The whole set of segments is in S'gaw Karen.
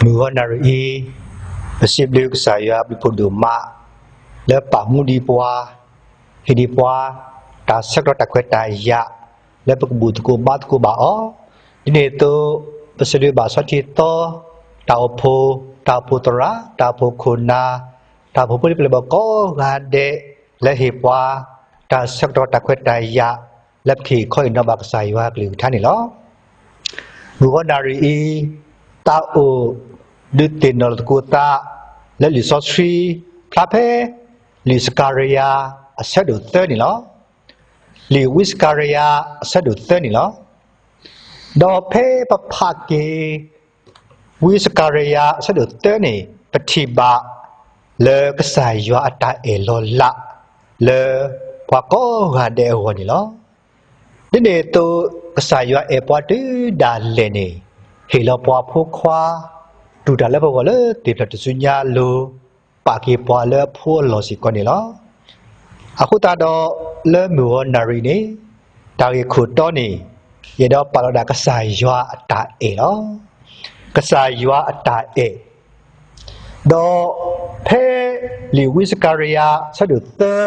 မုၢ်ဂီၤနၣ်ရံၣ်အံၤ, ပစံးဘျုးကစၢ်ယွၤဘျုးဖှိၣ်ဒိၣ်မး, လၢပာ်မူဒံးပှၤ, ဟ့ၣ်ဒံးပှၤ, တၢ်ဆၢကတီၢ်တၢ်ခွဲးတၢ်ယာ်, လၢပကဘူၣ်သကိးဘါသကိးဘၣ်အီၤ, ဒ်န့ၣ်အသိး, ပစံးဘျုးဘၣ်ဆီထံသီ, တၢ်အိၣ်ဖှိၣ်, တၢ်အိၣ်ဖှိၣ်သရၣ်, တၢ်အိၣ်ဖှိၣ်ခိၣ်နၢ်, တၢ်အိၣ်ဖှိၣ်ဖိလံၤပျဲၢ်ဘီၣ်ကိးဂၤဒဲး, လၢဟ့ၣ်ပှၤ, တၢ်ဆၢကတီၢ်တၢ်ခွဲးတၢ်ယာ်, လၢပကဟ့ၣ်ခီဟ့ၣ်နီၤဘၣ်ကစၢ်ယွၤအကလုၢ်ကထါန့ၣ်လီၤ. မုၢ်ဂီၤနၣ်ရံၣ်အံၤ, သးအိၣ်, ဒုးသ့ၣ်နီၣ်လီၤသကိးသး, လၢလံာ်စီဆှံ, ဖျါဖဲ, လံာ်စကၤရယၤ, အဆၢဒိၣ်သၢန့ၣ်လီၤ. လံာ်ဝံစကၤရယၤ, အဆၢဒိၣ်သၢန့ၣ်လီၤ. ဒီးဖဲပဖးက့ၤ, ဝံစကၤရယၤ အဆၢဒိၣ်သၢန့ၣ် ပထံၣ်ဘၣ်, လၢကစၢ်ယွၤအတၢ်အဲၣ်လီၤလး, လၢ, ပှၤကိးဂၤဒဲးအဂီၢ်န့ၣ်လီၤ. ဒ်န့ၣ်အသိး, ကစၢ်ယွၤအဲၣ်ပှၤတုၤဒၣ်လဲာ်န့ၣ်, ဟ့ၣ်လီၤပှၤဖိခွါ, တူၢ်တၢ်လၢပဂီၢ်လၢသ့ၣ်ဖျၢၣ်တစုညါအလိၤ, ပာ်က့ၤပှၤလၢအဖိအလီၢ်စ့ၢ်ကီးန့ၣ်လီၤ. အဃိသတးဒီး, လၢမုၢ်ဂီၤနၣ်ရံၣ်န့ၣ်, တၢ်ဂ့ၢ်ခိၣ်တီန့ၣ်, ယအဲၣ်ဒိးပာ်လီၤဒၣ်ကစၢ်ယွၤအတၢ်အဲၣ်လီၤ. ကစၢ်ယွၤအတၢ်အဲၣ်, ဒီး, ဖဲ, လံာ်ဝံစကၤရယၤ အဆၢဒိၣ်သၢ,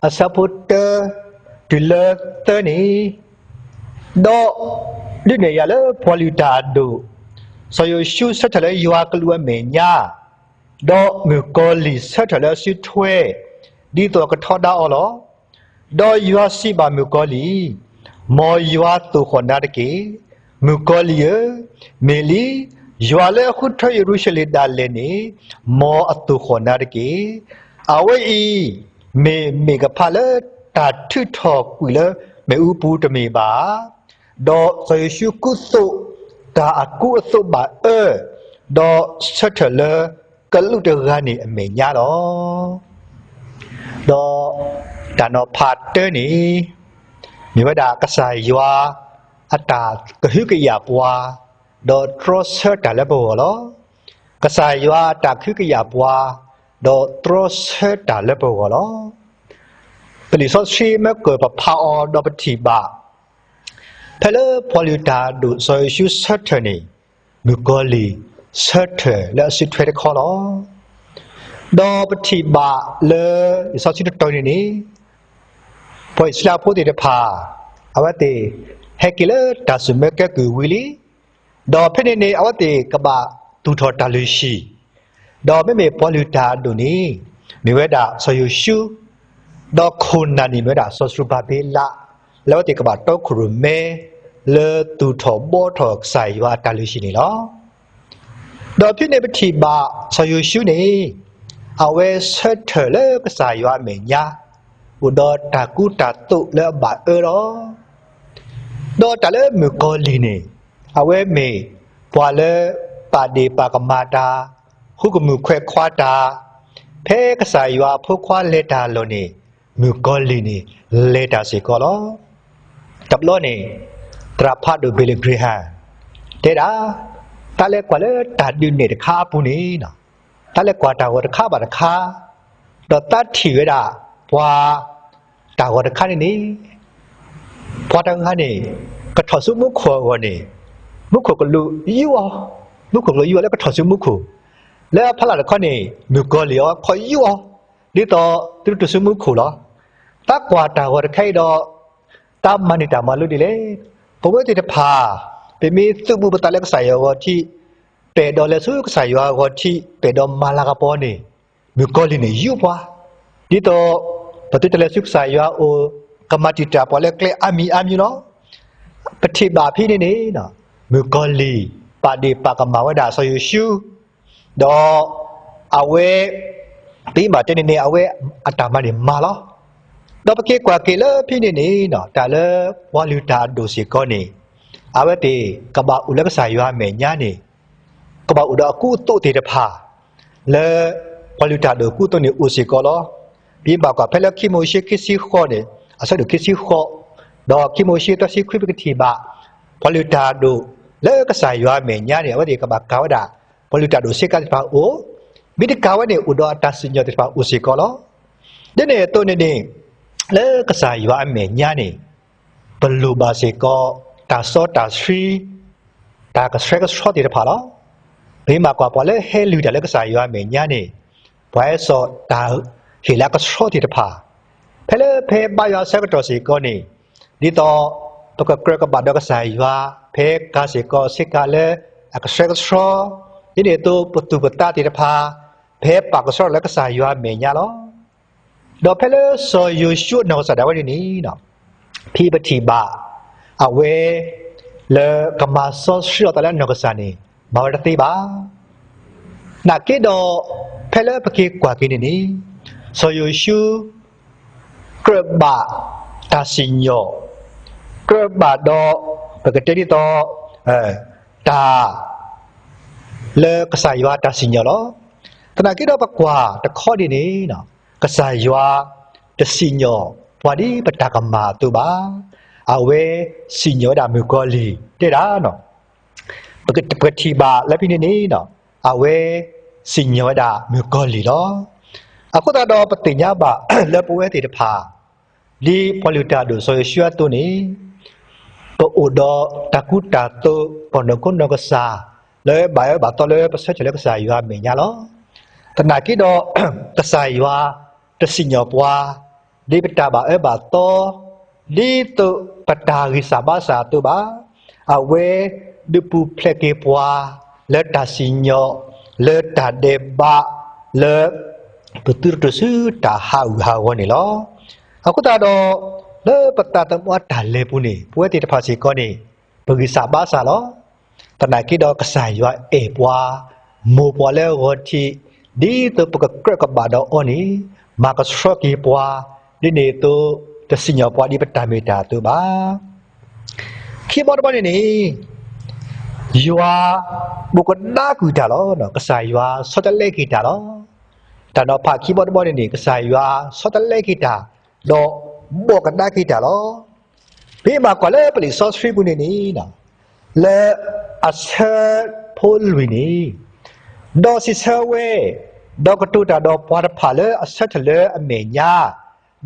အဆၢဖိတၢ, တုၤလၢသၢန့ၣ်, ဒီး, ဒုးနဲၣ်ယၤလၢပှၤလုၢ်တၢ်အဒိၣ်, စီၤယိၤၡူဆၢထၢၣ်လၢယွၤကလူးအမဲာ်ညါ, ဒီးမုၣ်ကီၤလံၢ်ဆၢထၢၣ်လၢအစုထွဲ, ဒ်သိးအကထီဒါအီၤလီၤ. ဒီးယွၤစံးဘၣ်မုၣ်ကီၤလံၢ်, မ်ယွၤသိၣ်ဃီၣ်နၤတက့ၢ်. မုၣ်ကီၤလံၢ်ဧၢ, မ့ၢ်လံ, ယွၤလၢအဃုထၢယရူၤၡလ့ၣ်ဒၣ်လဲာ်န့ၣ်, မ်အသိၣ်ဃီၣ်နၤတက့ၢ်. အဝဲအံၤ, မ့ၢ်မ့ၣ်ကဖးလၢတၢ်ထုးထီၣ်ကွံာ်လၢမ့ၣ်အူပူၤတမ့ၢ်ဘၣ်ဧါ. ဒီးစီၤယိၤၡူကူသိးတၢ်အကူအသိးဘၣ်အၢ, ဒီးဆၢထၢၣ်လၢကလူးတဂၤန့ၣ်အမဲာ်ညါလီၤ. ဒီးတၢ်နီၤဖးတၢန့ၣ်, မ့ၢ်ဝဲဒၣ်ကစၢ်ယွၤအတၢ်ကဟုကယာ်ပှၤ, ဒီးတြီဆၢတၢ်လၢပဂီၢ်လီၤ. ကစၢ်ယွၤအတၢ်ကဟုကယာ်ပှၤ, ဒီးတြီဆၢတၢ်လၢပဂီၢ်လီၤ. ပလံာ်စီဆှံမ့ၢ်ကၢၢ်ပဖးအီၤဒီးပထံၣ်ဘၣ် ဖဲလၢပှၤလုၢ်တၢ်အဒိၣ်စီၤယိၤၡူဆၢထၢၣ်န့ၣ်, မုၣ်ကီၤလံၢ်ဆၢထၢၣ်လၢအစုထွဲတခီလီၤ. ဒီးပထံၣ်ဘၣ်လၢလံာ်စီဆှံတတီၤန့ၣ်န့ၣ်, ပှၤအံၣ်စရ့လးဖိသ့ၣ်တဖၣ်, အဝဲသ့ၣ်ဟဲက့ၤလၢတၢ်စိာ်မၢကဲကုၢ်ဝံၤလံ, ဒီးဖဲန့ၣ်န့ၣ် အဝဲသ့ၣ်ကဘၣ်သူၣ်ထီၣ်တၢ်လုၢ်ဟံၣ်, ဒီးမ့မ့ၢ်ပှၤလုၢ်တၢ်အဒိၣ်န့ၣ်, မ့ၢ်ဝဲဒၣ်စီၤယိၤၡူ, ဒီးခိၣ်နၢ်န့ၣ်မ့ၢ်ဝဲဒၣ်စီၤစရူၤဘၤဘ့လး, လၢအဝဲသ့ၣ်ကဘၣ်တီခိၣ်ရိၣ်မဲ လၢသူၣ်ထီၣ်ဘှီထီၣ်ကစၢ်ယွၤအတၢ်လုၢ်ဟံၣ်န့ၣ်လီၤ. ဒီးဖဲန့ၣ်ပထံၣ်ဘၣ်စီၤယိၤၡူန့ၣ်, အဝဲဆၢထၢၣ်လၢကစၢ်ယွၤအမဲာ်ညါ, အိၣ်ဒီးတၢ်ကူတၢ်သိးလၢအဘၣ်အၢလီၤ. ဒီးတၢ်လၢမုၣ်ကီၤလံၢ်န့ၣ်, အဝဲမ့ၢ်ပှၤလၢပာ်ဒ့ၣ်ပာ်ကမၣ်တၢ်, ဃုကမုၣ်ခွဲးခွါတၢ်, ဖဲကစၢ်ယွၤအဖိခွါလဲၤတၢ်အလီၢ်န့ၣ်, မုၣ်ကီၤလံၢ်န့ၣ်လဲၤတၢ်စ့ၢ်ကီးလီၤ. တဘျီန့ၣ်, သရၣ်ဖးဒိၣ် Billy Graham တဲဒၣ်, တၢ်လဲၤကွၢ်လၢတၢ်ဒုးနဲၣ်တခါအပူၤန့ၣ်, တၢ်လဲၤကွၢ်တၢ်ဂီၤတခါဘၣ်တခါ, ဒီးတၢ်ထံၣ်ဝဲဒၣ်ပှၤတၢ်ဂီၤတခါန့ၣ်န့ၣ်, ပှၤတဂၤန့ၣ်, ကထီၣ်ဆူမူခိၣ်အဂီၢ်န့ၣ်, မူခိၣ်ကလူးယူးအီၤ, မူခိၣ်ကလူးယူးအီၤလၢကထီၣ်ဆူမူခိၣ်, လၢအဖီလာ်တခီန့ၣ် မုၣ်ကီၤလံၢ်အဝဲခီၣ်ယူးအီၤ, ဒ်သိးသုတတုၤဆူမူခိၣ်လီၤ. တၢ်ကွၢ်တၢ်ဂီၤတခါအံၤဒီး, တၢ်မၤန့ၢ်တၢ်မၤလိဒ်လဲၣ်. ပဝဲသ့ၣ်တဖၣ်, ပမ့ၢ်သုးဘူးပသးလၢကစၢ်ယွၤအဂီၢ်ထံး, ပအဲၣ်ဒိးလဲၤဆူကစၢ်ယွၤအဂီၢ်ထံး ပအဲၣ်ဒိးမၤလၤကပီၤန့ၣ်, မုၣ်ကီၤလံၢ်န့ၣ်ယူးပှၤ, ဒ်သိးပသုတလဲၤဆူကစၢ်ယွၤအအိၣ်, ကမၤတံာ်တာ်ပှၤလၢကျဲအါမံၤအါမံၤလီၤ. ပထံၣ်ဘၣ်ဖဲန့ၣ်န့ၣ်, မုၣ်ကီၤလံၢ်ပာ်ဒ့ၣ်ပာ်ကမၣ်ဝဲဒၣ်စီၤယိၤၡူ, ဒီးအဝဲ သ့မးတဲန့ၣ်န့ၣ် အဝဲအတၢ်မၤန့ၣ်မၤလီၤ. ဒီးပက့ၤကွၢ်က့ၤလၢဖဲန့ၣ်န့ၣ်, တၢ်လၢပှၤလုၢ်တၢ်အဒိၣ်စ့ၢ်ကီးန့ၣ်, အဝဲသ့ၣ်ကဘၣ်အိၣ်လၢကစၢ်ယွၤအမဲာ်ညါန့ၣ်, ကဘၣ်အိၣ်ဒီးအကူအသိးသ့ၣ်တဖၣ်, လၢပှၤလုၢ်တၢ်အဒိၣ်အကူအသိးန့ၣ်အိၣ်စ့ၢ်ကီးလီၤ. ပဘၣ်ကွၢ်ဖဲလၢခံမိၤၡ့ခံဆံဃိးန့ၣ်, အဆၢဒိၣ်ခံဆံဃိး, ဒီးခံမိၤၡ့သၢဆံခွံပကထံၣ်ဘၣ်, ပှၤလုၢ်တၢ်အဒိၣ်လၢကစၢ်ယွၤအမဲာ်ညါန့ၣ် အဝဲသ့ၣ်ကဘၣ်ကၤဝဲဒၣ် ပှၤလုၢ်တၢ်အဒိၣ်ဆ့ကၤသ့ၣ်တဖၣ်အအိၣ်, မ့ၢ်တကၤဝဲန့ၣ် အိၣ်ဒီးအတၢ်စံၣ်ညီၣ်သ့ၣ်တဖၣ်အိၣ်စ့ၢ်ကီးလီၤ. ဒ်န့ၣ်အသိးန့ၣ်န့ၣ်, လၢကစၢ်ယွၤအမဲာ်ညါန့ၣ်, ပလိၣ်ဘၣ်စ့ၢ်ကီး တၢ်စီတၢ်ဆှံ, တၢ်ကဆှဲကဆှီသ့ၣ်တဖၣ်လီၤ. ပမ့ၢ်ကွၢ်ပှၤလၢဟဲလုၢ်တၢ်လၢကစၢ်ယွၤအမဲာ်ညါန့ၣ်, ပှၤဟဲစိာ်တၢ်ဟ့ၣ်လၢအကဆှီသ့ၣ်တဖၣ်, ဖဲလၢဖဲဘါယွၤအဆၢကတီၢ်စ့ၢ်ကီးန့ၣ်, ဒ်သိး ပကကြၢးကဘၣ်ဒီးကစၢ်ယွၤ, ဖဲကၤစ့ၢ်ကီးဆ့ကၤလၢအကဆှဲကဆှီ, ဒ်န့ၣ်အသိးပသူၣ်ပသးသ့ၣ်တဖၣ်, ဖဲပာ်ကဆှီလၢကစၢ်ယွၤအမဲာ်ညါလီၤ. ဒီးဖဲလၢစီၤယိၤၡူအနီၢ်ကစၢ်ဒၣ်ဝဲန့ၣ်န့ၣ်, ဖဲပထံၣ်ဘၣ် အဝဲ လၢကမၤစီဆှံလီၤသးလၢအနီၢ်ကစၢ်န့ၣ် မၤဝဲတသ့ဘၣ်. နာ်က့ဒီး ဖဲလၢပက့ၤကွၢ်က့ၤန့ၣ်န့ၣ်, စီၤယိၤၡူ ကြၢးဘၣ်တၢ်စံၣ်ညီၣ်, ကြၢးဘၣ်ဒီး ပကတဲဒ်သိး တၢ် လၢကစၢ်ယွၤတၢ်စံၣ်ညီၣ်လီၤ. သနာ်က့ဒီးပကွၢ်တခီန့ၣ်န့ၣ်, ကစၢ်ယွၤ တစံၣ်ညီၣ်ပှၤဒ်ပတၢ်ကမၣ်အသိးဘၣ်. အဝဲစံၣ်ညီၣ်ဝဲဒၣ်မုၣ်ကီၤလံၢ်တဲဒၣ်, ပကထံၣ်ဘၣ်လၢဖဲန့ၣ်န့ၣ်, အဝဲစံၣ်ညီၣ်ဝဲဒၣ်မုၣ်ကီၤလံၢ်လီၤ. အဃိသတးဒီးပသ့ၣ်ညါဘၣ်လၢပဝဲသ့ၣ်တဖၣ် ဒ်ပှၤလုၢ်တၢ်အဒိၣ်စီၤယိၤၡူအသိးန့ၣ်, ပအိၣ်ဒီးတၢ်ကူတၢ်သိး ပနီၢ်ခိနီၢ်ကစၢ် လၢဘၣ်အၢဘၣ်သီလၢပဆၢထၢၣ်လၢကစၢ်ယွၤအမဲာ်ညါလီၤ. သနာ်က့ဒီး ကစၢ်ယွၤ တစံၣ်ညီၣ်ပှၤ ဒ်ပတၢ်ဘၣ်အၢဘၣ်သီ ဒ်သိးပတၢ်ဂံၢ်စၢ်ဘါစၢ်အသိးဘၣ်. အဝဲဒုးပူၤဖျဲးက့ၤပှၤ လၢတၢ်စံၣ်ညီၣ် လၢတၢ်ဒဲးဘး လၢ ပသုတတုၤဆူတၢ်ဟးဂူာ်ဟးဂီၤန့ၣ်လီၤ. အဃိသတးဒီး လၢပသးသမူအတၢ်လဲၤပူၤန့ၣ် ပဝဲသ့ၣ်တဖၣ်စ့ၢ်ကီးန့ၣ် ပဂံၢ်စၢ်ဘါစၢ်လီၤ. သနာ်က့ဒီးကစၢ်ယွၤအဲၣ်ပှၤ, မိၢ်ပှၤလၢအဂီၤထံး, ဒ်သိးပကကြၢးကဘၣ်ဒီးအီၤန့ၣ် မၤကဆှီက့ၤပှၤ, ဒ်န့ၣ်အသိး တစံၣ်ညီၣ်ပှၤဒ်ပတၢ်မ့ၢ်တၢ်အသိးဘၣ်. ခံဘီတဘီန့ၣ်န့ၣ် ယွၤ ဘိးကဒါကွံာ်တၢ်လီၤ. ကစၢ်ယွၤဆီတလဲက့ၤတၢ်လီၤ. တၢ်နီၤဖးခံဘီတဘီန့ၣ်န့ၣ် ကစၢ်ယွၤဆီတလဲက့ၤတၢ်, ဒီးဘိးကဒါက့ၤတၢ်လီၤ. ပမ့ၢ်ကွၢ်လၢပလံာ်စီဆှံပူၤန့ၣ်န့ၣ်, လၢအဆၢဖိလွံၢ်န့ၣ်, ဒီးစံးဆၢဝဲ, ဒီးကတိၤတၢ်ဒီးပှၤတဖၣ်လၢအဆၢထၢၣ်လၢအမဲာ်ညါ,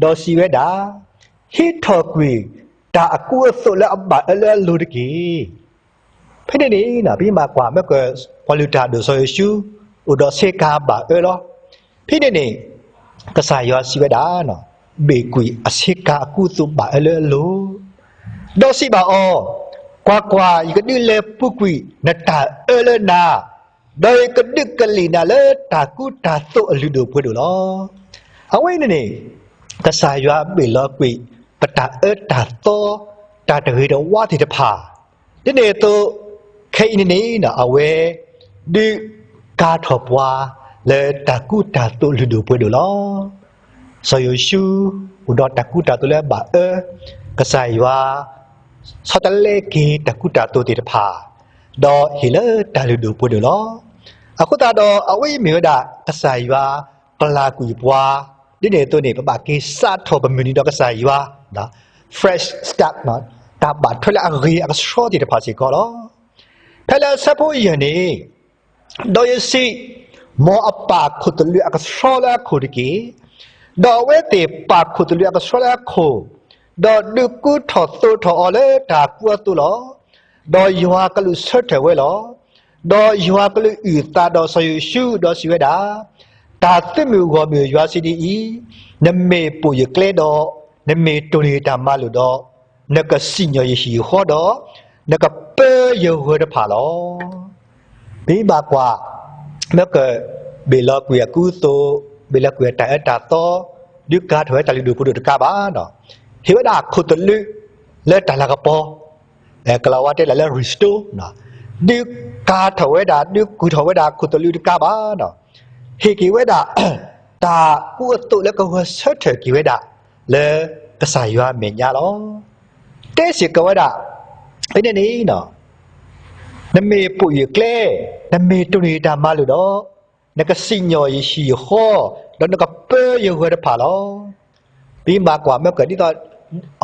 ဒီးစံးဝဲဒၣ်, ဟံးထီၣ်ကွံာ်တၢ်အကူအသိးလၢအဘၣ်အၢလၢအလိၤတက့ၢ်. ဖဲန့ၣ်န့ၣ် ပမ့ၢ်ကွၢ်မ့ၢ်က ပှၤလုၢ်တၢ်အဒိၣ်စီၤယိၤၡူ အိၣ်ဒီးဆ့ကၤဘၣ်အၢလီၤ. ဖဲန့ၣ်န့ၣ် ကစၢ်ယွၤစံးဝဲဒၣ်, ဘ့ၣ်ကွံာ်အဆ့ကၤအကူအသိးဘၣ်အၢလၢအလိၤ, ဒီးစံးဘၣ်အီၤ, ကွၢ်ကွၢ်, ယကဒုးလဲၤပူၤကွံာ်နတၢ်အၢလၢနၤ, ဒီးယကဒုးကလံၣ်နၤလၢတၢ်ကူတၢ်သိးအလုၢ်ဒိၣ်ပှ့ၤဒိၣ်လီၤ. အဝဲန့ၣ်န့ၣ် ကစၢ်ယွၤဘ့ၣ်လီၤကွံာ် ပတၢ်အၢတၢ်သီ တၢ်တဂ့ၤတဝါသ့ၣ်တဖၣ်, ဒ်န့ၣ်အသိး ခဲအံၤန့ၣ်န့ၣ် အဝဲ ဒုးကၤထီၣ်ပှၤ လၢတၢ်ကူတၢ်သိးလုၢ်ဒိၣ်ပှ့ၤဒိၣ်လီၤ. စီၤယိၤၡူ အိၣ်ဒီးတၢ်ကူတၢ်သိးလၢအဘၣ်အၢ, ကစၢ်ယွၤ ဆီတလဲက့ၤတၢ်ကူတၢ်သိးသ့ၣ်တဖၣ်, ဒီးဟ့ၣ်လၢတၢ်လုၢ်ဒိၣ်ပှ့ၤဒိၣ်လီၤ. အဃိသတးဒီး အဝဲအံၤမ့ၢ်ဝဲဒၣ် ကစၢ်ယွၤပျၢ်ကွံာ်ပှၤ, ဒ်န့ၣ်အသိးန့ၣ် ပဘၣ်က့ၤစးထီၣ်ပမုၢ်နံၤဒီးကစၢ်ယွၤ, fresh start, တၢ်ဘၣ်ထွဲလၢအဂ့ၤအကဆှီသ့ၣ်တဖၣ်စ့ၢ်ကီးလီၤ. ဖဲလၢအဆၢဖိယဲၢ်န့ၣ်, ဒီးယစံး, မ်အပာ်ခိၣ်သလုးအကဆှီလၢအခိၣ်တက့ၢ်. ဒီးအဝဲသ့ၣ်ပာ်ခိၣ်သလုးအကဆှီလၢအခိၣ်, ဒီးဒုးကူထီၣ်သိးထီၣ်အီၤလၢတၢ်ကူအသိးလီၤ. ဒီးယွၤကလူးဆၢထၢၣ်ဝဲလီၤ. ဒီးယွၤကလူးအုၣ်သးဒီးစီၤယိၤၡူ ဒီးစံးဝဲဒၣ်, တၢ်သုးမုၢ်ဂီၢ်မုၢ်ယွၤစံးဒ်အံၤ, နမ့ၢ်ပိာ်ယကျဲဒီး, နမ့ၢ်တိၢ်န့ၢ်ယတၢ်မၤလိာ်ဒီး, နကစံၣ်ညီၣ်ယဟံၣ်ယဃီဒီး, နကပၢယဂၢၤတဖၣ်လီၤ. ပမ့ၢ်ဘၣ်ကွၢ်, မ့ၢ်က ဘ့ၣ်လီၤကွံာ်အကူအသိး, ဘ့ၣ်လီၤကွံာ်အတၢ်အၢတၢ်သီ, ဒုးကၤထီၣ်ဝဲတၢ်လုၢ်ဒိၣ်ပှ့ၤဒိၣ်တကးဘၣ်, ဟ့ၣ်ဝဲဒၣ်ခိၣ်သလုး လၢတၢ်လၤကပီၤ, ကလၤဝါတဲဒၣ်လၢ restore, ဒုးကၤထီၣ်ဝဲဒၣ်, ဒုးကူၣ်ထီၣ်ဝဲဒၣ်ခိၣ်သလုးတကးဘၣ်, ဟ့ၣ်က့ၤဝဲဒၣ် တၢ်ကူအသိးလၢကဂဲၤဆၢထၢၣ်က့ၤဝဲဒၣ် လၢကစၢ်ယွၤအမဲာ်ညါလီၤ. တဲစ့ၢ်ကီးဝဲဒၣ်, ဖဲန့ၣ်န့ၣ် နမ့ၢ်ပိာ်ယကျဲ, နမ့ၢ်တိၢ်န့ၢ်ယတၢ်မၤလိာ်ဒီး, နကစံၣ်ညီၣ်ယဟံၣ်ယဃီ, ဒီးနကပၢယဂၢၤတဖၣ်လီၤ. ပမ့ၢ်ဘၣ်ကွၢ်မ့ၢ်က ဒ်သိး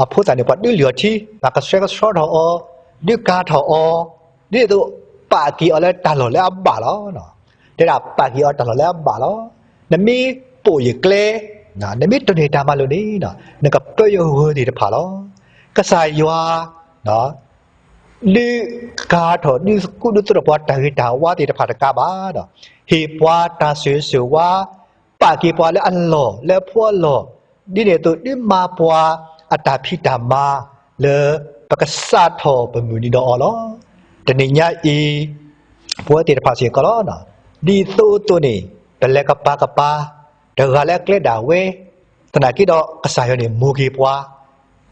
အဖိသၣ်န့ၣ် ပှၤဒုးလုၢ်အီၤထံ, ပှၤကဆှဲကဆှီထီၣ်အီၤ, ဒုးကၤထီၣ်အီၤ, ဒ်သိး ပာ်က့ၤအီၤလၢတၢ်လီၢ်လၢအဘၣ်လီၤ. တဲဒၣ်ပာ်က့ၤအီၤတၢ်လီၢ်လၢအဘၣ်လီၤ. နမ့ၢ်ပိာ်ယကျဲ, နမ့ၢ်တိၢ်န့ၢ်တၢ်မၤလိာ်န့ၣ်, နကပၢယဂၢၤသ့ၣ်တဖၣ်လီၤ. ကစၢ်ယွၤ ပ ဒုးကၤထီၣ် ဒုးကူၣ်ဒုးသိးထီၣ်ပှၤတၢ်ဂ့ၤတၢ်ဝါသ့ၣ်တဖၣ်တကးဘၣ်ဒီး ဟ့ၣ်ပှၤတၢ်ဆိၣ်ဂ့ၤဆိၣ်ဝါ, ပာ်က့ၤပှၤလၢအလီၢ် လၢအဖိအလီၢ်, ဒ်န့ၣ်အသိးဒုးမၤပှၤအတၢ်ဖံးတၢ်မၤလၢ ပကစးထီၣ်ပမုၢ်နံၤဒီးအီၤလီၤ. တနံၤညါအံၤ ပဝဲသ့ၣ်တဖၣ်စ့ၢ်ကီးလီၤ. ဒ်သိးအသိးန့ၣ် ပလဲၤကပၤကပၤ တဂၤလၢအကျဲဒၣ်ဝဲ, သနာ်က့ဒီးကစၢ်ယွၤန့ၣ်မိၢ်က့ၤပှၤ,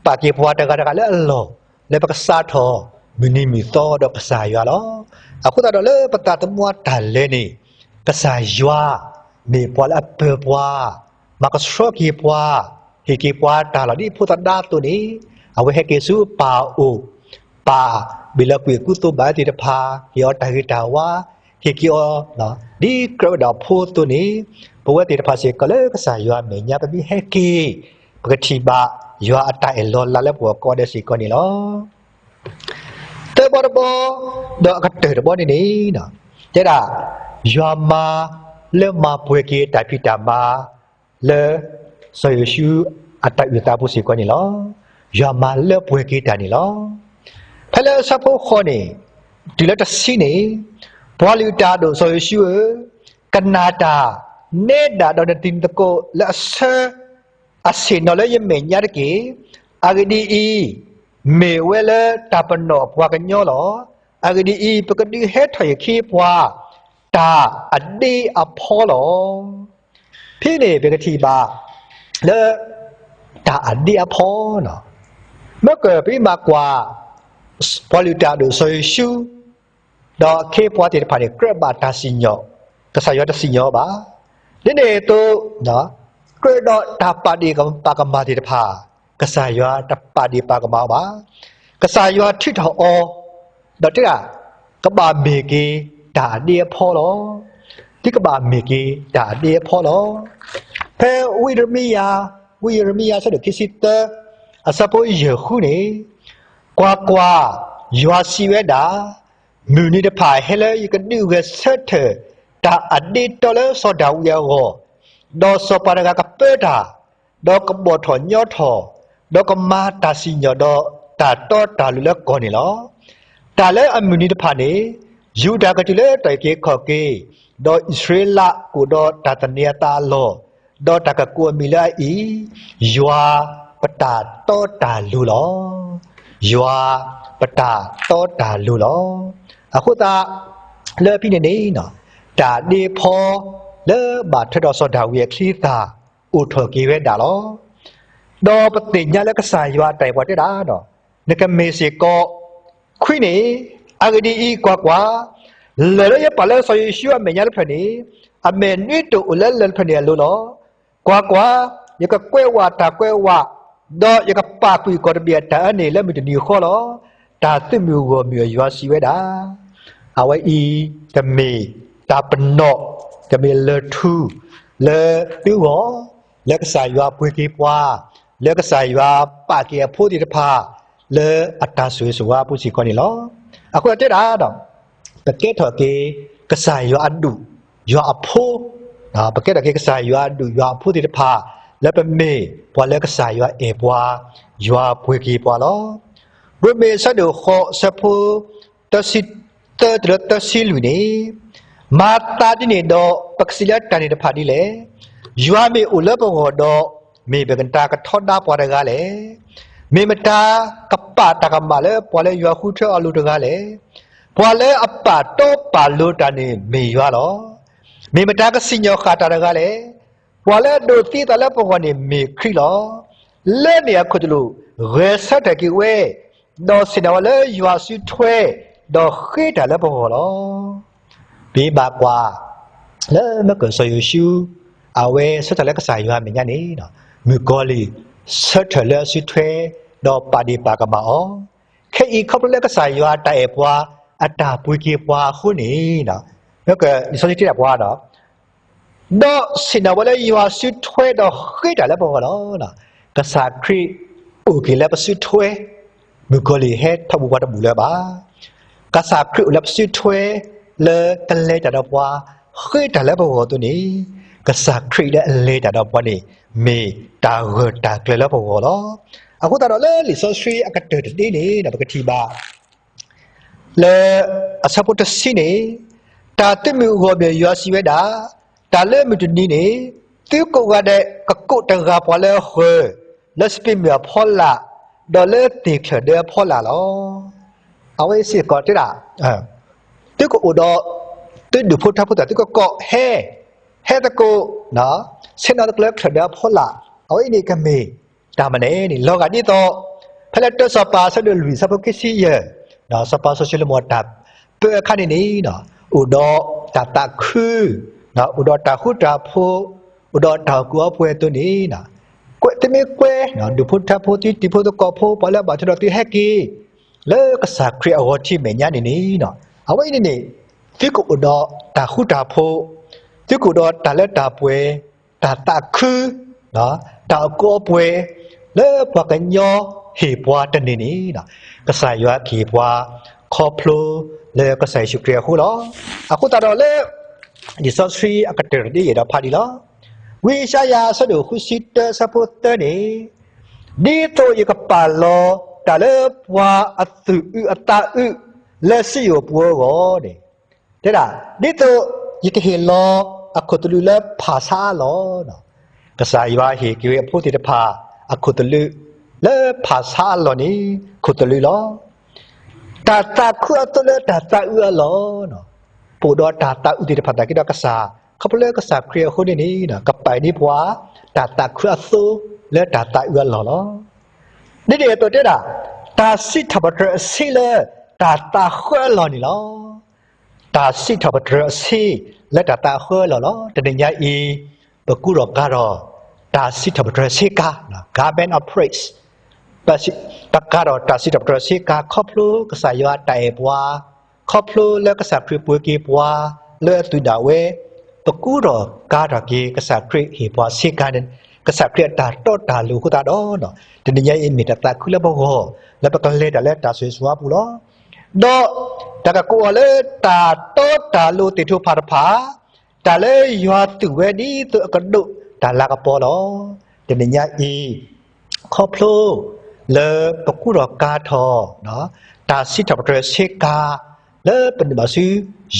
ပာ်က့ၤပှၤတဂၤတဂၤလၢအလီၢ် လၢပကစးထီၣ်မုၢ်နံၤမုၢ်သီဒီးကစၢ်ယွၤလီၤ. အဃိသတးဒီးလၢပသးသမူအတၢ်လဲၤန့ၣ် ကစၢ်ယွၤမ့ၢ်ပှၤလၢအပၢၤပှၤ, မၤကဆှီက့ၤပှၤ, ဟ့ၣ်က့ၤပှၤတၢ်လီၢ်ဒ်ဖိသဒါအသိးန့ၣ်, အဝဲဟဲက့ၤဆူပၢ်အအိၣ်, ပၢ်ဘ့ၣ်လီၤကွံာ်ကူသိးဘၣ်သ့ၣ်တဖၣ် ဟ့ၣ်အီၤတၢ်ဂ့ၤတၢ်ဝါ, ဟ့ၣ်က့ၤအီၤ ဒ်ကြၢးဝဲဒၣ်ဖိအသိးန့ၣ်, ပဝဲသ့ၣ်တဖၣ်စ့ၢ်ကီးလၢကစၢ်ယွၤအမဲာ်ညါ ပမ့ၢ်ဟဲက့ၤ ပကထံၣ်ဘၣ်ယွၤအတၢ်အဲၣ်လီၤလးလၢပဂီၢ်ကိးဂၤဒဲးစ့ၢ်ကီးန့ၣ်လီၤ. သၢဘီတဘီ, ဒီးအကတၢၢ်တဘီန့ၣ်န့ၣ်, တဲဒၣ် ယွၤမၤလၢမၤပှဲၤက့ၤတၢ်ဖံးတၢ်မၤ လၢ စီၤယိၤၡူအတၢ်အုၣ်သးအပူၤစ့ၢ်ကီးန့ၣ်လီၤ. ယွၤမၤလၢပှဲၤက့ၤတၢ်န့ၣ်လီၤ. ဖဲလၢအဆၢဖိဃိးန့ၣ်, တုၤလၢတဆံန့ၣ်, ပှၤလုၢ်တၢ်အဒိၣ်စီၤယိၤၡူဧၢ, ကနၣ်တၢ်, နဲဒၣ်ဒီးနတံၤသကိးလၢအဆၢ အဆ့ၣ်နီၤလၢယမဲာ်ညါတက့ၢ်. အဂ့ၢ်ဒ်အံၤ, မ့ၢ်ဝဲလၢတၢ်ပနီၣ်အပှၤကညီလီၤ. အဂ့ၢ်ဒ်အံၤ, ပကဒုးဟဲထီၣ်ယခ့ပှၤ တၢ်အဒ့အဖီလီၤ. ဖဲန့ၣ်ပကထံၣ်ဘၣ် လၢ တၢ်အဒ့အဖီလီၤ. မ့ၢ်ကပမ့ၢ်ကွၢ် ပှၤလုၢ်တၢ်အဒိၣ်စီၤယိၤၡူ ဒီးခ့ပှၤသ့ၣ်တဖၣ်န့ၣ် ကြၢးဘၣ်တၢ်စံၣ်ညီၣ်, ကစၢ်ယွၤတစံၣ်ညီၣ်ဘၣ်. ဒ်န့ၣ်အသိး ကြၢးဒီးတၢ်ပာ်ဒ့ၣ်ပာ်ကမၣ်သ့ၣ်တဖၣ် ကစၢ်ယွၤတပာ်ဒ့ၣ်ပာ်ကမၣ်အီၤဘၣ်. ကစၢ်ယွၤထုးထီၣ်အီၤ, ဒီးတဲဒၣ် ကဘၣ်မ့ၢ်က့ၤတၢ်အဒ့အဖီလီၤ. ဒ်ကဘၣ်မ့ၢ်က့ၤတၢ်အဒ့အဖီလီၤ. ဖဲဝံယရမံယၤ, ဝံယရမံယၤ အဆၢဒိၣ်ခံဆံသၢ, အဆၢဖိယဲၢ်ဃုန့ၣ်, ကွၢ်ကွၢ်, ယွၤစံးဝဲဒၣ်, မုၢ်နံၤတဖၣ်ဟဲလၢယကဒုးဂဲၤဆၢထၢၣ် တၢ်အဒ့တီလၢစီၤဒၤဝံးအဂီၢ်, ဒီးစီၤပၤတဂၤကပၢတၢ်, ဒီးကဘီၣ်ထီၣ်ညီထီၣ်, ဒီးကမၤတၢ်စံၣ်ညီၣ်ဒီးတၢ်တီတၢ်လိၤလၢကီၢ်န့ၣ်လီၤ. တၢ်လၢအမုၢ်နံၤတဖၣ်န့ၣ်, ယူဒၤကတုၤလၢတၢ်အုၣ်က့ၤခီၣ်က့ၤ, ဒီးအံၣ်စရ့လးကအိၣ်ဒီးတၢ်သန့ၤအသးအလီၢ်, ဒီးတၢ်ကကိးအမံၤလၢအအံၤ, ယွၤပတၢ်တီတၢ်လိၤလီၤ. ယွၤပတၢ်တီတၢ်လိၤလီၤ. အဃိသတး လၢဖဲန့ၣ်န့ၣ်, တၢ်ဒ့ဖီလၢဘၣ်ထွဲဒီးစီၤဒၤဝံးအချံအသၣ် အိၣ်ထီၣ်က့ၤဝဲဒၣ်လီၤ. ဒီးပသ့ၣ်ညါလၢကစၢ်ယွၤအတၢ်အဲၣ်ပှၤတဲဒၣ်, နကမ့ၢ်စ့ၢ်ကီး, ခွံန့ၣ်, အဂ့ၢ်ဒ်အံၤ, ကွၢ်ကွၢ်, လၢၢ်လၢယပာ်လၢစီၤယိၤၡူအမဲာ်ညါတဖျၢၣ်န့ၣ်, အမဲာ်နွံတိၣ်အိၣ်လၢလၢၢ်တဖျၢၣ်န့ၣ်အလိၤလီၤ. ကွၢ်ကွၢ်, ယကကွဲးဝးတၢ်ကွဲးဝး, ဒီးယကပာ်ကွံာ်ကီၢ်တဘ့ၣ်အတၢ်အၢန့ၣ်လၢမုၢ်တနံၤဃီလီၤ. တၢ်သုးမုၢ်ဂီၢ်မုၢ်အယွၤစံးဝဲဒၣ်. အဝဲအံၤ, တမ့ၢ်တၢ်ပနီၣ်, တမ့ၢ်လၢၢ်ထူၣ်, လၢသုဂီၢ်, လၢကစၢ်ယွၤပှ့ၤက့ၤပှၤ, လၢကစၢ်ယွၤပာ်က့ၤအဖိသ့ၣ်တဖၣ်, လၢအတၢ်ဆိၣ်ဂ့ၤဆိၣ်ဝါအပူၤစ့ၢ်ကီးန့ၣ်လီၤ. အဃိသတးတဲဒၣ်ဒီး, ပကဲထီၣ်က့ၤကစၢ်ယွၤအဒူၣ်, ယွၤအဖိ, ပကဲထီၣ်က့ၤကစၢ်ယွၤအဒူၣ်ယွၤအဖိသ့ၣ်တဖၣ်, လၢပမ့ၢ်ပှၤလၢကစၢ်ယွၤအဲၣ်ပှၤ, ယွၤပှ့ၤက့ၤပှၤလီၤ. ရိမ့ၤအဆၢဒိၣ်ဃိး အဆၢဖိ သၢဆံသၢတုၤလၢသၢဆံလွံၢ်န့ၣ်, မၤသးဒ်န့ၣ်ဒီး ပကစံးလၢတၢ်န့ၣ်တဖၣ်ဒ်လဲၣ်. ယွၤမ့ၢ်အိၣ်လၢပဂီၢ်ဒီး, မ့ၢ်မတၤကထီဒါပှၤတဂၤလဲၣ်. မ့ၢ်မတၤကပာ်တၢ်ကမၣ်လၢပှၤလၢယွၤဃုထၢအီၤအလိၤတဂၤလဲၣ်. ပှၤလၢအပာ်တီပာ်လိၤတၢ်န့ၣ်မ့ၢ်ယွၤလီၤ. မ့ၢ်မတၤကစံၣ်ညီၣ်ဃာ်တၢ်တဂၤလဲၣ်. ပှၤလၢအဒိးသံအသးလၢပဂီၢ်န့ၣ်မ့ၢ်ခရံာ်လီၤ. လၢန့ၣ်အခိၣ်သလုး, ဂဲၤဆၢထၢၣ်က့ၤဝဲ, ဒီးဆ့ၣ်နီၤဝဲလၢယွၤစုထွဲ, ဒီးဃ့တၢ်လၢပဂီၢ်လီၤ. ပဘၣ်ကွၢ်, လၢမ့ၢ်ကစီၤယိၤၡူ, အဝဲဆၢထၢၣ်လၢကစၢ်ယွၤအမဲာ်ညါန့ၣ်, မုၣ်ကီၤလံၢ်ဆၢထၢၣ်လၢအစုထွဲ, ဒီးပာ်ဒ့ၣ်ပာ်ကမၣ်အီၤ. ခဲအံၤခီဖျိလၢကစၢ်ယွၤအတၢ်အဲၣ်ပှၤ, အတၢ်ပှ့ၤက့ၤပှၤအဃိန့ၣ်, မ့ၢ်ကလံာ်စီဆှံတဲဒၣ်ပှၤဒီး ဒီးဆ့ၣ်နီၤဝဲလၢယွၤစုထွဲဒီးဃ့တၢ်လၢပဂီၢ်လီၤ. ကစၢ်ခရံာ်အိၣ်က့ၤလၢပစုထွဲ, မုၣ်ကီၤလံၢ်ဟဲထီၣ်ဘူးပှၤတဘူးလၢၤဘၣ်. ကစၢ်ခရံာ်အိၣ်လၢပစုထွဲ, လၢကလဲၤတၢ်ဒီးပှၤ, ဃ့တၢ်လၢပဂီၢ်အသိးန့ၣ်, ကစၢ်ခရံာ်လၢအလဲၤတၢ်ဒီးပှၤန့ၣ်, မ့ၢ်တၢ်ဂၢၢ်တၢ်ကျၢၤလၢပဂီၢ်လီၤ. အဃိသတးဒီးလၢလံာ်စီဆှံအကတၢၢ်တဒ့န့ၣ်ဒီးပကထံၣ်ဘၣ် လၢအဆၢဖိတဆံန့ၣ်, တၢ်သုးမုၢ်အဂီၢ်မ့ၢ်ယွၤစံးဝဲဒၣ်, တၢ်လၢမုၢ်တနံၤန့ၣ်, သုကိးဂၤဒဲးကကိးတဂၤပှၤလၢအဃၢၤ, လၢစပံးမုၢ်အဖီလာ်, ဒီးလၢသ့ၣ်ချၢၣ်ဒၢအဖီလာ်လီၤ. အဝဲစ့ၢ်ကီးတဲဒၣ်, သုကအိၣ်ဒီး, သုဒူၣ်ဖိထၢဖိသ့ၣ် သုကကိးဟဲ, ဟဲသကိး, ဆ့ၣ်နီၤသကိးလၢချၢၣ်ဒၢအဖီလာ်, အဝဲအံၤန့ၣ်ကမ့ၢ်တၢ်မနုၤလဲၣ်န့ၣ် လီၤဂာ်ဒ်သိး ဖဲလၢတၢစီၤပၤအဆၢဒိၣ်လွံၢ်အဆၢဖိခံဆံယဲၢ်, စီၤပၤစီၤၡလိၤမိၣ်တၢ်ပၢအခါန့ၣ်န့ၣ်, အိၣ်ဒီးတၢ်သးခု, အိၣ်ဒီးတၢ်ဃူတၢ်ဖိး, အိၣ်ဒီးတၢ်အီၣ်ကူအီပှဲၤအသိးန့ၣ်, ကွဲးသုမ့ၢ်ကွဲး, ဒူၣ်ဖိထၢဖိ သုတံၤဖိသကိးဖိ ပှၤလၢအဘၣ်ထွဲဒီးသုဟဲက့ၤ လၢကစၢ်ခရံာ်အဂီၤထံးမဲာ်ညါန့ၣ်န့ၣ်, အဝဲအံၤန့ၣ်န့ၣ်, သုကအိၣ်ဒီးတၢ်ဃူတၢ်ဖိး, သုကအိၣ်ဒီးတၢ်လၢတၢ်ပှဲၤ, တၢ်သးခု, တၢ်အီၣ်ကူအီပှဲၤ, လၢပှၤကညီဟ့ၣ်ပှၤတန့ၢ်န့ၣ်, ကစၢ်ယွၤကဟ့ၣ်ပှၤ ခီဖျိလၢကစၢ်ယ့ၣ်ၡူးခရံာ်အဃိလီၤ. အဃိသတးဒီးလၢ လံာ်စီဆှံအကတၢၢ်တယဲၢ်ဒီးဖးဒံးလီၤ. ဝံယၡါယၤအဆၢဒိၣ်ဃုဆံတၢအဆၢဖိသၢန့ၣ်, ဒ်သိးယကပာ်လီၤတၢ်လၢပှၤအသူၣ်အုးအသးအုး လၢစံယိၣ်ပူၤအဂီၢ်န့ၣ်, တဲဒၣ်, ဒ်သိးယကဟ့ၣ်လီၤအခိၣ်သလုးလၢဖၣ်ဆါအလီၢ်, ကစၢ်ယွၤဟ့ၣ်က့ၤဝဲအဖိသ့ၣ်တဖၣ် အခိၣ်သလုး, လၢဖၣ်ဆါအလီၢ်န့ၣ် ခိၣ်သလုးလီၤ. တၢ်သးခုအသိးလၢတၢ်သးအုးအလီၢ်, ပအိၣ်ဒီးတၢ်သးအုးသ့ၣ်တဖၣ်သနာ်က့ဒီးကစၢ်, ခီဖျိလၢကစၢ်ခရံာ်အဃိန့ၣ်န့ၣ် ကပာ်န့ၢ်ပှၤ တၢ်သးခုအသိးလၢတၢ်သးအုးအလီၢ်လီၤ. ဒ်န့ၣ်အသိးတဲဒၣ်, တၢ်စံးထီၣ်ပတြၢၤအဆ့လၢတၢ်သးဃၢအလီၢ်န့ၣ်လီၤ. တၢ်စံးထီၣ်ပတြၢၤအဆ့လၢတၢ်သးဃၢအလီၢ်လီၤ. တနံၤညါအံၤ, ပကူဒီးကၤထီၣ် တၢ်စံးထီၣ်ပတြၢၤဆ့ကၤ, garment of praise, ပကၤထီၣ်တၢ်စံးထီၣ်ပတြၢၤဆ့ကၤ ခီဖျိကစၢ်ယွၤတၢ်အဲၣ်ပှၤ, ခီဖျိလၢကစၢ်ခရံာ်ပှ့ၤက့ၤပှၤလၢအသူၣ်ဒၣ်ဝဲ, ပကူဒီးကၤထီၣ်က့ၤ ကစၢ်ခရံာ်ဟ့ၣ်ပှၤဆ့ကၤ, ကစၢ်ခရံာ်အတၢ်တီတၢ်လိၤအဃိသတးဒီး, တနံၤညါအံၤမ့ၢ်တၢ်သးခုလၢပဂီၢ်, လၢပကလဲၤတၢ်လၢတၢ်ဆိၣ်ဂ့ၤဆိၣ်ဝါပူၤလီၤ. ဒီးတၢ်ကကိးအီၤလၢတၢ်တီတၢ်လိၤသ့ၣ်ထူၣ်ဖးတဖၣ်, တၢ်လၢယွၤသူၣ်ဝဲဒ်သိးအကဒိးတၢ်လၤကပီၤလီၤ. တနံၤညါအံၤ, ခီဖျိလၢပကူဒီးကၤထီၣ် တၢ်စံးထီၣ်ပတြၢၤဆ့ကၤ လၢပနုာ်ဘၣ်ဆူ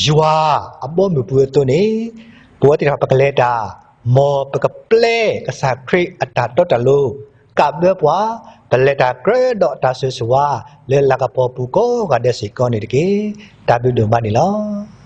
ယွၤအဘီအမုၢ်ပူၤအသိးန့ၣ်, ပဝဲသ့ၣ်တဖၣ်ပကလဲၤတၢ်, မ်ပကပျဲကစၢ်ခရံာ်အတၢ်တီတၢ်လိၤ, ကးဘၢပှၤ, ပလဲၤတၢ်ကြၢးဒီးတၢ်ဆိၣ်ဂ့ၤဆိၣ်ဝါ လၢလၤကပီၤပူၤကိးဂၤဒဲးစ့ၢ်ကီးန့ၣ်တက့ၢ်. တၢ်ဘျုးဒိၣ်မးန့ၣ်လီၤ.